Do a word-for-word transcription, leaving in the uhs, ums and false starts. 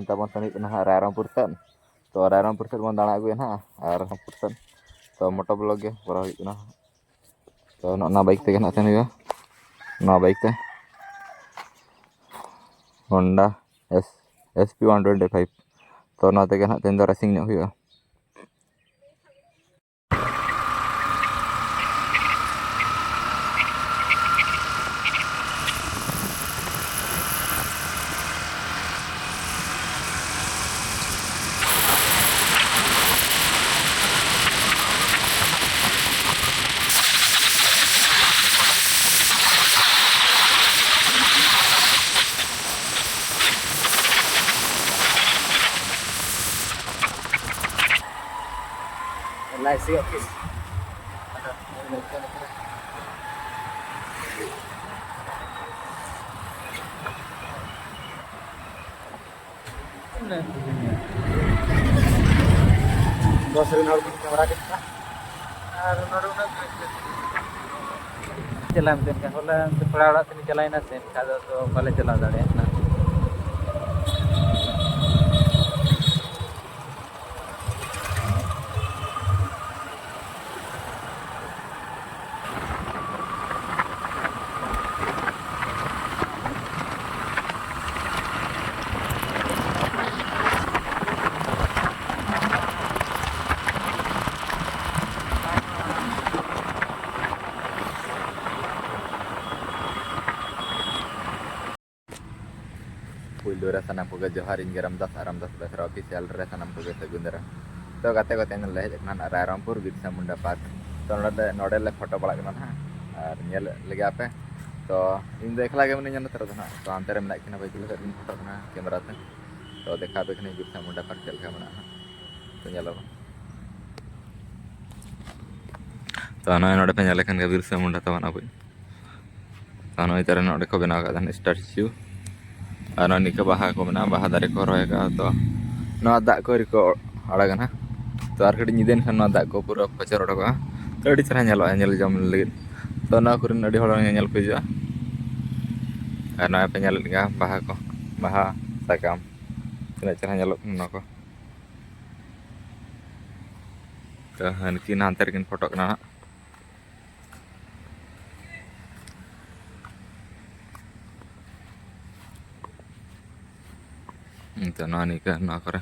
ᱛᱟᱵᱚᱱ ᱥᱮᱱ ᱦᱩᱭᱩᱜ ᱠᱟᱱᱟ ᱦᱟᱸᱜ ᱨᱟᱭᱨᱚᱝᱯᱩᱨ ᱥᱮᱫ᱾ ᱛᱚ ᱨᱟᱭᱨᱚᱝᱯᱩᱨ ᱥᱮᱫ ᱵᱚᱱ ᱫᱟᱬᱟ ᱟᱹᱜᱩᱭᱟ ᱱᱟᱦᱟᱜ ᱟᱨ ᱨᱟᱭᱨᱚᱝᱯᱩᱨ ᱥᱮᱫ᱾ ᱛᱚ ᱢᱚᱴᱳ ᱵᱞᱚᱜ ᱜᱮ ᱠᱚᱨᱟᱣ ᱦᱩᱭᱩᱜ ᱠᱟᱱᱟ᱾ ᱛᱚ ᱱᱚᱜᱼᱚ ᱱᱚᱣᱟ ᱵᱟᱭᱤᱠ ᱛᱮᱜᱮ ᱱᱟᱦᱟᱜ ᱥᱮᱱ ᱦᱩᱭᱩᱜᱼᱟ, ᱱᱚᱣᱟ ᱵᱟᱭᱤᱠ ᱛᱮ, Honda S, SP one twenty five᱾ ᱛᱚ ᱱᱚᱣᱟ ᱛᱮᱜᱮ ᱱᱟᱦᱟᱜ ᱛᱮᱦᱮᱧ ᱫᱚ ᱨᱮᱥᱤᱝ ᱧᱚᱜ ᱦᱩᱭᱩᱜᱼᱟ᱾ LIC office. ᱵᱚᱥ ᱨᱮᱱ ᱦᱚᱲ ᱠᱚ ᱠᱮᱢᱮᱨᱟ ᱠᱮᱫ ᱠᱚᱣᱟ᱾ ᱟᱨ ᱱᱚᱰᱮ ᱩᱱᱟᱹᱜ ᱪᱟᱞᱟᱣ ᱮᱱᱛᱮ ᱦᱚᱞᱟ ᱚᱱᱛᱮ ᱯᱮᱲᱟ ᱚᱲᱟᱜ ᱥᱮᱫ ᱪᱟᱞᱟᱣ ᱮᱱᱟ ᱥᱮ, ᱮᱱᱠᱷᱟᱱ ᱫᱚ ᱛᱚ ᱵᱟᱞᱮ ᱪᱟᱞᱟᱣ ᱫᱟᱲᱮᱭᱟᱜ ᱠᱟᱱᱟ᱾ ᱯᱩᱭᱞᱩ ᱨᱮ ᱥᱟᱱᱟᱢ ᱠᱚᱜᱮ ᱡᱚᱦᱟᱨ, ᱤᱧ ᱜᱮ ᱨᱟᱢᱫᱟᱥ ᱟᱨ ᱨᱟᱢᱫᱟᱥ ᱵᱮᱥᱨᱟ ᱚᱯᱷᱤᱥᱤᱭᱟᱞ ᱨᱮ ᱥᱟᱱᱟᱢ ᱠᱚᱜᱮ ᱥᱟᱹᱜᱩᱱ ᱫᱟᱨᱟᱢ᱾ ᱛᱚ ᱜᱟᱛᱮ ᱠᱚ, ᱛᱮᱦᱮᱧ ᱞᱮ ᱦᱮᱡ ᱟᱠᱟᱱᱟ ᱨᱟᱭᱨᱚᱝᱯᱩᱨ ᱵᱤᱨᱥᱟ ᱢᱩᱱᱰᱟ ᱯᱟᱨᱠ᱾ ᱛᱚ ᱱᱚᱰᱮ, ᱱᱚᱰᱮ ᱞᱮ ᱯᱷᱳᱴᱳ ᱵᱟᱲᱟᱜ ᱠᱟᱱᱟ ᱱᱟᱦᱟᱜ, ᱟᱨ ᱧᱮᱞ ᱞᱮᱜᱮ ᱟᱯᱮ᱾ ᱛᱚ ᱤᱧ ᱫᱚ ᱮᱠᱞᱟ ᱜᱮ ᱢᱤᱱᱟᱹᱧᱟ ᱱᱚᱛᱮ ᱨᱮᱫᱚ ᱱᱟᱦᱟᱜ᱾ ᱛᱚ ᱦᱟᱱᱛᱮ ᱨᱮ ᱢᱮᱱᱟᱜ ᱠᱤᱱᱟ ᱵᱷᱟᱹᱭ ᱛᱟᱠᱚ, ᱥᱮᱫ ᱨᱤᱧ ᱯᱷᱳᱴᱳ ᱠᱟᱱᱟ ᱠᱮᱢᱮᱨᱟ ᱛᱮ᱾ ᱛᱚ ᱫᱮᱠᱷᱟᱣ ᱟᱯᱮ ᱠᱟᱹᱱᱟᱹᱧ ᱵᱤᱨᱥᱟ ᱢᱩᱱᱰᱟ ᱯᱟᱨᱠ ᱪᱮᱫ ᱞᱮᱠᱟ ᱢᱮᱱᱟᱜᱼᱟ ᱱᱟᱦᱟᱜ᱾ ᱛᱚ ᱧᱮᱞ ᱟᱵᱚᱱ᱾ ᱛᱚ ᱱᱚᱜᱼᱚᱭ ᱱᱚᱰᱮ ᱯᱮ ᱧᱮᱞ ᱞᱮᱠᱷᱟᱱ ᱜᱮ ᱵᱤᱨᱥᱟ ᱢᱩᱱᱰᱟ ᱛᱟᱵᱚᱱ ᱟᱵᱚᱭᱤᱡ᱾ ᱛᱚ ᱱᱚᱜᱼᱚᱭ ᱛᱟᱨᱟ ᱱᱚᱰᱮ ᱠᱚ ᱵᱮᱱᱟᱣ ᱟᱠᱟᱫᱟ ᱱᱟᱜ ᱥᱴᱟᱪᱩ᱾ ᱟᱨ ᱱᱚᱜᱼᱚᱭ ᱱᱤᱝᱠᱟᱹ ᱵᱟᱦᱟ ᱠᱚ ᱢᱮᱱᱟᱜᱼᱟ, ᱵᱟᱦᱟ ᱫᱟᱨᱮ ᱠᱚ ᱨᱚᱦᱚᱭ ᱟᱠᱟᱫᱼᱟ᱾ ᱛᱚ ᱱᱚᱣᱟ ᱫᱟᱜ ᱠᱚ ᱟᱹᱣᱨᱤ ᱠᱚ ᱟᱲᱟᱜᱟ ᱱᱟᱜ᱾ ᱛᱚ ᱟᱨ ᱠᱟᱹᱴᱤᱡ ᱧᱤᱫᱟᱹᱭᱮᱱ ᱠᱷᱟᱱ ᱱᱚᱣᱟ ᱫᱟᱜ ᱠᱚ ᱯᱩᱨᱟᱹ ᱯᱚᱪᱚᱨ ᱚᱰᱚᱠᱚᱜᱼᱟ᱾ ᱛᱚ ᱟᱹᱰᱤ ᱪᱮᱦᱨᱟ ᱧᱮᱞᱚᱜᱼᱟ ᱧᱮᱞ ᱡᱚᱝ ᱞᱟᱹᱜᱤᱫ᱾ ᱛᱚ ᱱᱚᱣᱟ ᱠᱚᱨᱮᱱ ᱟᱹᱰᱤ ᱦᱚᱲ ᱧᱮᱧᱮᱞ ᱠᱚ ᱦᱤᱡᱩᱜᱼᱟ᱾ ᱟᱨ ᱱᱚᱜᱼᱚᱭ ᱯᱮ ᱧᱮᱞᱮᱫ ᱜᱮᱭᱟ ᱵᱟᱦᱟ ᱠᱚ, ᱵᱟᱦᱟ ᱥᱟᱠᱟᱢ᱾ ᱛᱤᱱᱟᱹᱜ ᱪᱮᱦᱨᱟ ᱧᱮᱞᱚᱜ ᱠᱟᱱᱟ ᱱᱚᱣᱟ ᱠᱚ᱾ ᱛᱚ, ᱱᱩᱠᱤᱱ ᱦᱟᱱᱛᱮ ᱨᱮᱠᱤᱱ ᱯᱷᱳᱴᱳᱜ ᱠᱟᱱᱟ ᱦᱟᱸᱜ᱾ ᱱᱤᱛᱚᱜ ᱱᱚᱣᱟ ᱱᱤᱝᱠᱟᱹ ᱱᱚᱣᱟ ᱠᱚᱨᱮ